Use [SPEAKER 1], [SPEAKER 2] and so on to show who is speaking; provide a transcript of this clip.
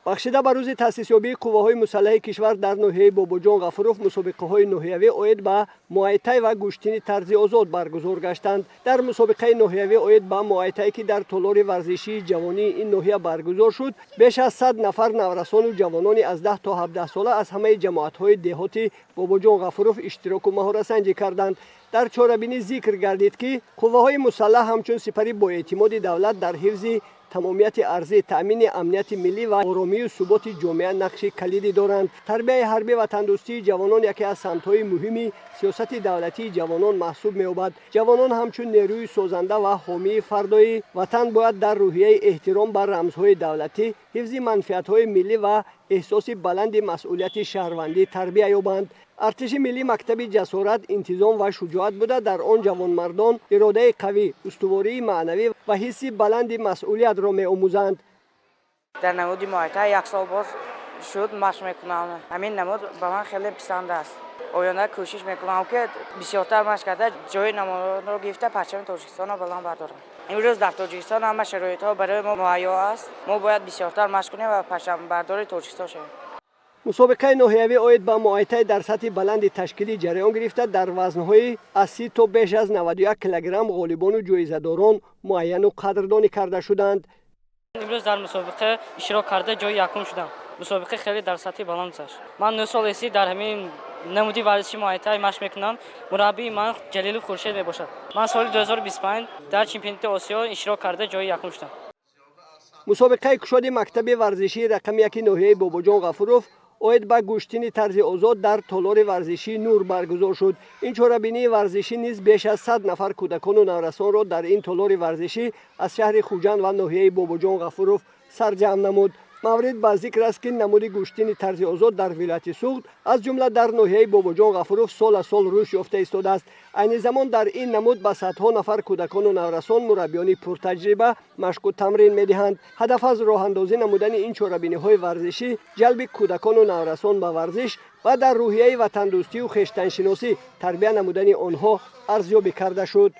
[SPEAKER 1] Бахшида ба рӯзи таъсисёбии қувваҳои мусаллаҳи кишвар дар ноҳияи Бобоҷон Ғафуров мусобиқаҳои ноҳиявӣ оид ба муайтай ва гӯштини тарзи озод баргузор гаштанд. Дар мусобиқаи ноҳиявӣ оид ба муайтай, ки дар толори варзишии ҷавонии ин ноҳия баргузор шуд, беш аз 100 нафар наврасону ҷавонони аз 10 то 17 сола аз ҳамаи ҷамоатҳои деҳоти Бобоҷон Ғафуров иштироку маҳоратсанҷӣ карданд. Дар чорабинӣ зикр гардид, ки қувваҳои мусаллаҳ ҳамчун сипари боэътимоди давлат дар ҳифзи тамомияти арзӣ, таъмини амнияти миллӣ ва оромию суботи ҷомеа нақши калидӣ доранд. Тарбияи ҳарбӣ ватандӯстии ҷавонон яке аз самтҳои муҳими сиёсати давлатии ҷавонон маҳсуб меёбад. Ҷавонон ҳамчун нерӯи созанда ва ҳомии фардои ватан бояд дар рӯҳияи эҳтиром ба рамзҳои давлатӣ, ҳифзи манфиатҳои миллӣ ва эҳсоси баланди масъулияти шаҳрвандӣ тарбия ёбанд. Артиши миллӣ мактаби ҷасорат, интизом ва шуҷоат буда, дар он ҷавонмардон иродаи қавӣ, устувории маънавӣ ва ҳисси баланди масъулиятро меомӯзанд.
[SPEAKER 2] Дар намуди муайтай як сол боз шуд машқ мекунам. Ҳамин намуд ба ман хеле писанд аст. Оянда кӯшиш мекунам, ки бисёртар машқ карда, ҷои намоёнро гирифта, парчами Тоҷикистонро баланд бардорам. Имрӯз дар Тоҷикистон ҳама шароитҳо барои мо муҳайё аст. Мо бояд бисёртар машқ кунем ва парчамбардори Тоҷикистон шавем.
[SPEAKER 1] Мусобиқаи ноҳиявӣ оид ба муайтай дар сатҳи баланди ташкилӣ ҷараён гирифта, дар вазнҳои аз 30 то беш аз 91 килограмм ғолибону ҷоизадорон муайяну қадрдонӣ карда шуданд.
[SPEAKER 3] Имрӯз дар мусобиқа иштирок карда, ҷои якум шудам. Мусобиқа хеле дар сатҳи баланд гузашт. Ман 9 сол эси дар ҳамин намуди варзиши муайтай машқ мекунам. Мураббии ман Ҷалилов Хуршед мебошад. Ман соли 2025 дар чемпионати Осиё иштирок карда, ҷои якум шудам.
[SPEAKER 1] Мусобиқаи кушоди мактаби варзишии рақами 1 ноҳияи Бобоҷон Ғафуров оид ба гӯштини тарзи озод дар толори варзишии Нур баргузор шуд. Ин чорабинии варзишӣ низ беш аз 100 нафар кӯдакону наврасонро дар ин толори варзишӣ аз шаҳри Хуҷанд ва ноҳияи Бобоҷон Ғафуров сарҷамъ намуд. Маврид ба зикр аст, ки намуди гӯштини тарзи озод дар вилояти Суғд, аз ҷумла дар ноҳияи Бобоҷон Ғафуров, сол аз сол рушд ёфта истодааст. Айни замон дар ин намуд ба садҳо нафар кӯдакону наврасон мураббиёни пуртаҷриба машқу тамрин медиҳанд. Ҳадаф аз роҳандозӣ намудани ин чорабиниҳои варзишӣ ҷалби кӯдакону наврасон ба варзиш ва дар рӯҳияи ватандӯстию хештаншиносӣ тарбия намудани онҳо арзёбӣ карда шуд.